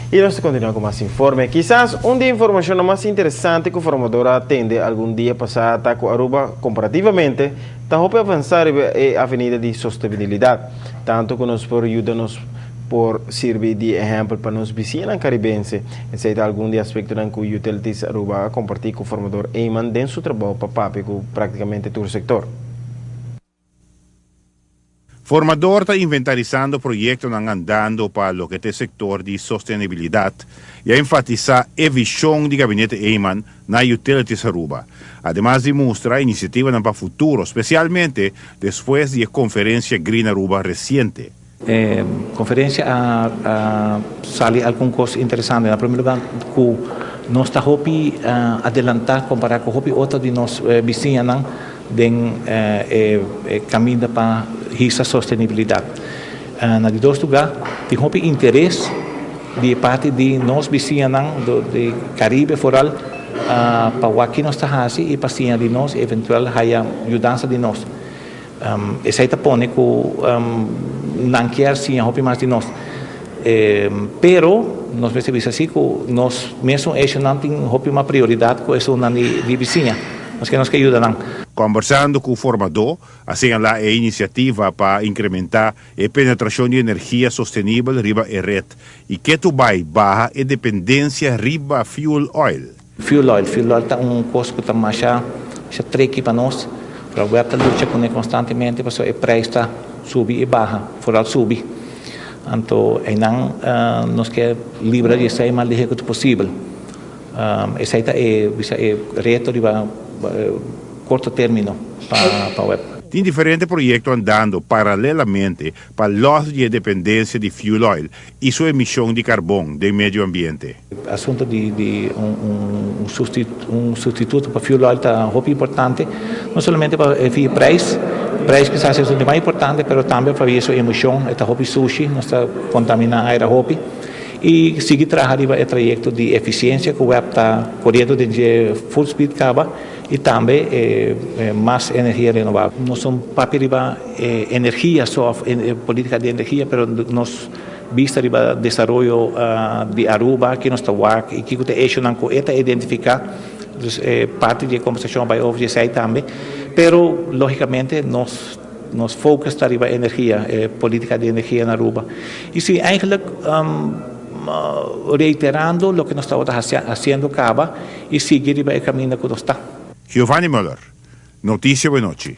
Y nos ta continua cu mas informe. Kisas un di e informacion mas interesante cu formador a tende algun dia pasa ta cu Aruba comparativamente ta hopi avansa riba e avenida di sostenibilidad. Tanto cu nos por yuda nos por sirbi di ehempel pa nos bisiñanan Caribense. Esey ta algun di aspectonan cu Utilities Aruba a comparti cu formador Eman den su trabou pa papia cu practicamente tur sector. Formador ta inventarisando proyectonan andando pa loke ta e sector di sostenibilidad y a enfatisa e vision di Gabinete Eman na Utilities Aruba, ademas di mustra iniciativanan pa futuro, specialmente despues di e conferencia Green Aruba reciente. E conferencia a sali algun cos interesante. Na primer lugar cu nos ta hopi adelanta compara cu hopi otro di nos bisiñanan den e caminda pa hisa sostenibilidad. Na di dos lugar tin hopi interes di e parti di nos bisiñanan di Caribe vooral pa wak ki nos ta haci y pa siña di nos y eventual haya yudansa di nos. Esei ta pone ku nan kier siña hopi mas di nos. Pero nos mester bisa si ku nos mesun eshonan tin hopi mas prioridat ku esunnan di bisiña. Nos ke nos ke yuda nan. Kòmbersando ku formadó a señalá e inisiativa pa inkrementá e penetrashon di energia sostenibel riba e ret i ketu bai baha e dependensia riba fuel oil. Fuel oil, Fuel oil ta un kos ku ta masha masha tricky pa nos, pero web ta lucha kuné konstantemente pasobra e prijs ta subi i baha, foral subi. Anto einan nos ke libra di esei mas lihe ku ta posibel. Esei ta e bisa e reto riba korto termino pa web. Tin diferente proyekto andando paralelamente pa lòs di e dependensia di fuel oil i su emishon di karbon den medio ambiente. Asunto di di un un sustituto pa fuel oil ta hopi importante, no solamente pa e fi prijs, prijs kisas es un di mas importante, pero tambe pabia su emishon e ta hopi sushi, nos ta kontamina aire hopi, i sigui traha riba e trayekto di efisiensia ku web ta koriendo den dje full speed kaba i tambe e mas energia renovabel. Nos no papia riba e energia so of e politica di energia, pero nos bista riba desaroyo di Aruba, ki nos ta wak y kico ta e echonan cu e ta identifica. Dus e parti di e conversacion a bay over di esey tambe. Pero logicamente nos nos focus ta riba energia, e politica di energia na Aruba. Y si eigenlijk reiterando loke nos tabata haciendo caba y sigui riba e caminda cu nos ta. Giovanni Muller, Noticia Buenochi.